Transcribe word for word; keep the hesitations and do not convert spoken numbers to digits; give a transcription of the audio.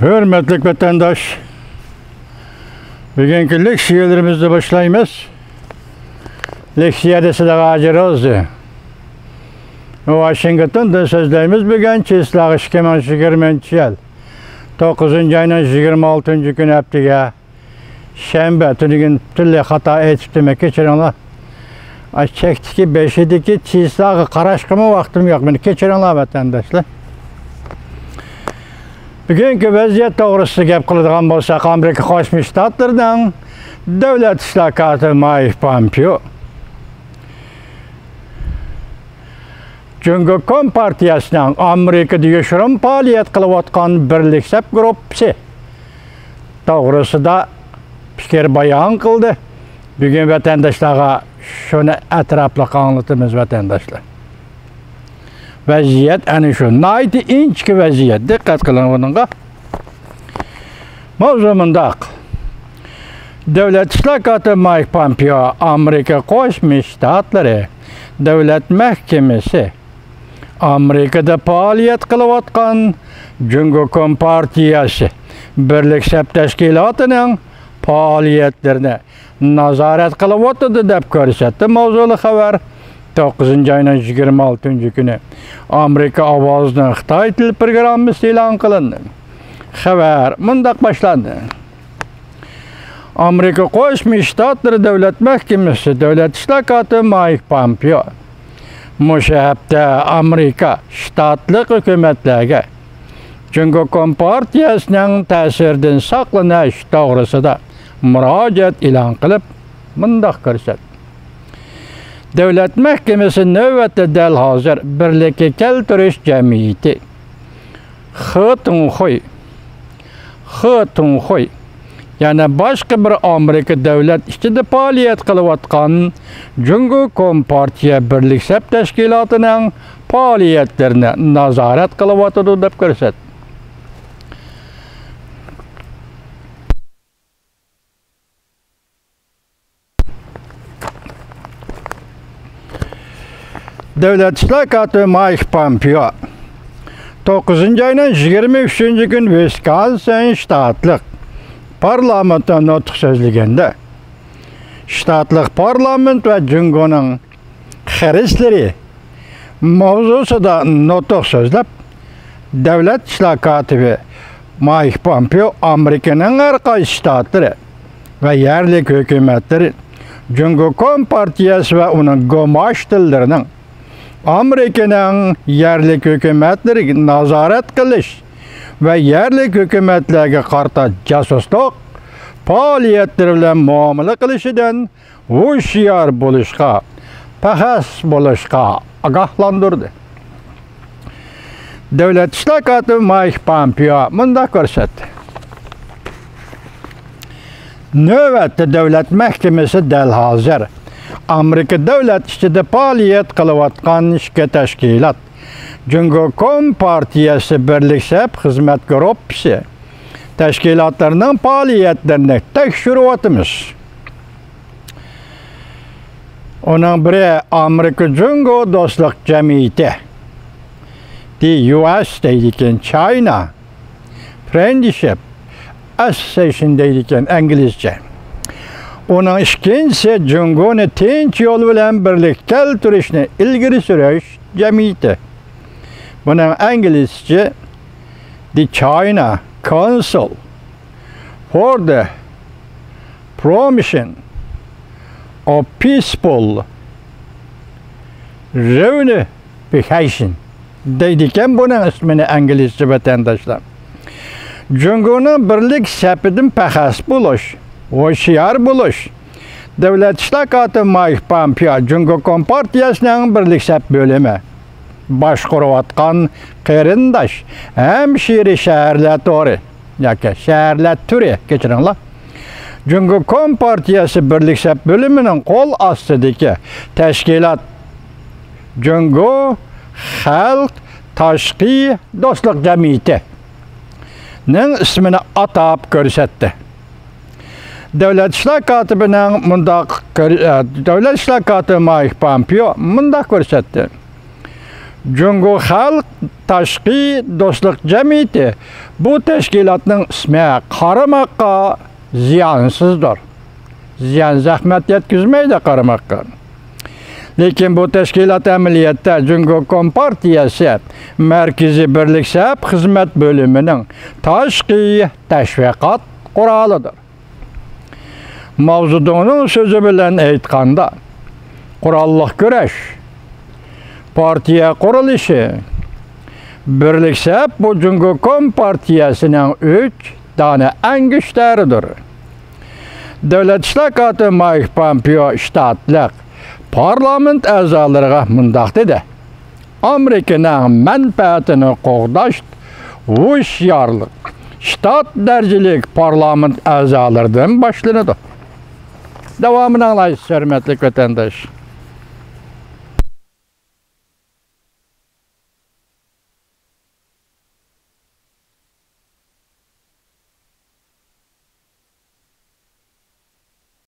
ھۆرمەتلىك ۋەتەنداش، بۈگۈنكى لېكسىيەلىرىمىزنى باشلايمىز. لېكسىيەدە سىلەرگە ھاجى روزى ۋاشىنگتوندىن سۆزلەيمىز. بۈگۈن چىسلاغا ئىككى مىڭ يىگىرمىنچى يىل توققۇزىنچى ئاينىڭ يىگىرمە ئالتىنچى كۈنى، ھەپتىگە شەنبە، تۈنۈگۈن پۈتۈنلەي خاتا ئېيتىپتىمەن، كەچۈرۈڭلار. ئاي، چەكتىكى بېشىدىكى چىسلاغا قاراشقىمۇ ۋاقتىم يوق، مېنى كەچۈرۈڭلار، ۋەتەنداشلار. بۈگۈنكى ۋەزىيەت توغرىسىدا گەپ قىلىدىغان بولساق، ئامېرىكا قوشما شتاتلىرىنىڭ دۆلەت ئىشلار كاتىپى مايك پومپېئو جۇڭگو كومپارتىيەسىنىڭ ئامېرىكىدا يوشۇرۇن پائالىيەت قىلىۋاتقان بىرلىك سەپ گۇرۇپپىسى توغرىسىدا پىكىر بايان قىلدى. بۈگۈن ۋەتەنداشلارغا شۇنى ئەتراپلىق ئاڭلىتىمىز، ۋەتەنداشلار. ۋەزىيەت ئەنە شۇ. ناھايىتى ئىنچىكە ۋەزىيەت. دىققەت قىلىڭ بۇنىڭغا. ماۋزۇ مۇنداق. دۆلەت ئىشلار كاتىپى مايك پومپېئو ئامېرىكا قوشما شتاتلىرى دۆلەت مەھكىمىسى ئامېرىكىدا پائالىيەت قىلىۋاتقان جۇڭگو كومپارتىيەسى بىرلىك سەپ تەشكىلاتىنىڭ پائالىيەتلىرىنى نازارەت قىلىۋاتىدۇ، دەپ كۆرسەتتى. ماۋزۇلۇق خەۋەر توققۇزىنچى ئاينىڭ يىگىرمە ئالتىنچى كۈنى ئامېرىكا ئاۋازىنىڭ خىتاي تىل پروگراممىسىدا ئېلان قىلىندى. خەۋەر مۇنداق باشلاندى. ئامېرىكا قوشما شتاتلىرى دۆلەت مەھكىمىسى دۆلەت ئىشلار كاتىپى مايك پومپېئو مۇشۇ ھەپتە ئامېرىكا شتاتلىق ھۆكۈمەتلەرگە جۇڭگو كومپارتىيەسىنىڭ تەسىرىدىن ساقلىنىش توغرىسىدا مۇراجىئەت ئېلان قىلىپ، مۇنداق كۆرسەتتى. دۆلەت مەھكىمىسى نۆۋەتتە دەل ھازىر بىرلىككە كەلتۈرۈش جەمئىيىتى خې تۇڭخۇي، خې تۇڭخۇي، يەنە باشقا بىر ئامېرىكا دۆلەت ئىچىدە پائالىيەت قىلىۋاتقان جۇڭگو كومپارتىيە بىرلىك سەپ تەشكىلاتىنىڭ پائالىيەتلىرىنى نازارەت قىلىۋاتىدۇ، دەپ كۆرسەتتى. دۆلەت ئىشلار كاتىپى مايك پومپېئو توققۇزىنچى ئاينىڭ يىگىرمە ئۈچىنچى كۈنى ۋىسكونسىن شتاتلىق پارلامېنتتا نۇتۇق سۆزلىگەندە، شتاتلىق پارلامېنت ۋە جۇڭگونىڭ خىرىسلىرى ماۋزۇسىدا نۇتۇق سۆزلەپ، دۆلەت ئىشلار كاتىپى مايك پومپېئو ئامېرىكىنىڭ ھەر قايسى شتاتلىرى ۋە يەرلىك ھۆكۈمەتلىرى جۇڭگو كومپارتىيەسى ۋە ئۇنىڭ گۇماشتىللىرىنىڭ ئامېرىكىنىڭ يەرلىك ھۆكۈمەتلىرىگە نازارەت قىلىش ۋە يەرلىك ھۆكۈمەتلەرگە قارىتا جاسۇسلۇق پائالىيەتلىرى بىلەن مۇئامىلە قىلىشىدىن ھوشيار بولۇشقا، پەخەس بولۇشقا ئاگاھلاندۇردى. دۆلەت ئىشلار كاتىپى مايك پامپېئو مۇنداق كۆرسەتتى. نۆۋەتتە دۆلەت مەھكىمىسى دەل ھازىر ئامېرىكا دۆلەت ئىچىدە پائالىيەت قىلىۋاتقان ئىككى تەشكىلات، جۇڭگو كومپارتىيەسى بىرلىك سەپ خىزمەت گۇرۇپپىسى تەشكىلاتلىرىنىڭ پائالىيەتلىرىنى تەكشۈرۈۋاتىمىز. ئۇنىڭ بىرى ئامېرىكا جۇڭگو دوستلۇق جەمئىيىتى، دى يۇ ئېس دەيدىكەن، چاينا فرېندشىپ ئەسسوسىيېيشن دەيدىكەن ئىنگلىزچە. ئۇنىڭ ئىككىنچىسى جۇڭگونى تىنچ يول بىلەن بىرلىككە كەلتۈرۈشنى ئىلگىرى سۈرۈش جەمئىيىتى. بۇنىڭ ئىنگلىزچە، The China Council for the Promotion of Peaceful Reunification دەيدىكەن بۇنىڭ ئىسمىنى ئىنگلىزچە، ۋەتەنداشلار. جۇڭگونىڭ بىرلىك سەپىدىن پەخەس بولۇش، ھوشيار بولۇش. دۆلەت ئىشلار كاتىپى مايك پامپېئو جۇڭگو كومپارتىيەسىنىڭ بىرلىك سەپ بۆلۈمى باشقۇرۇۋاتقان قېرىنداش ھەمشىرە شەھەرلەر تورى ياكى شەھەرلەر تۈرى، كەچۈرۈڭلار، جۇڭگو كومپارتىيەسى بىرلىك سەپ بۆلۈمىنىڭ قول ئاستىدىكى تەشكىلات جۇڭگو خەلق تاشقى دوستلۇق جەمئىيىتىنىڭ ئىسمىنى ئاتاپ كۆرسەتتى. دۆلەت ئىشلار كاتىپىنىڭ مۇنداق كۆر-، ئە، دۆلەت ئىشلار كاتىپى مايك پامپېئو مۇنداق كۆرسەتتى. جۇڭگو خەلق تاشقى دوستلۇق جەمئىيىتى بۇ تەشكىلاتنىڭ ئىسمى قارىماققا زىيانسىزدۇر. زىيان زەخمەت يەتكۈزمەيدۇ قارىماققا. لېكىن بۇ تەشكىلات ئەمەلىيەتتە جۇڭگو كومپارتىيەسى مەركىزىي بىرلىك سەپ خىزمەت بۆلۈمىنىڭ تاشقى تەشۋىقات قورالىدۇر. ماۋزېدۇڭنىڭ سۆزى بىلەن ئېيتقاندا، قوراللىق كۈرەش، پارتىيە قۇرۇلۇشى، بىرلىك سەپ بۇ جۇڭگو كومپارتىيەسىنىڭ ئۈچ دانە ئەڭگۈشتەرىدۇر. دۆلەت ئىشلار كاتىپى مايك پامپېئو شتاتلىق پارلامېنت ئەزالىرىغا مۇنداق دېدى: ئامېرىكىنىڭ مەنپەئەتىنى قوغداش ھوشيارلىق شتات دەرىجىلىك پارلامېنت ئەزالىرىدىن باشلىنىدۇ. داۋامىنى ئاڭلايسىز، ھۆرمەتلىك ۋەتەنداش.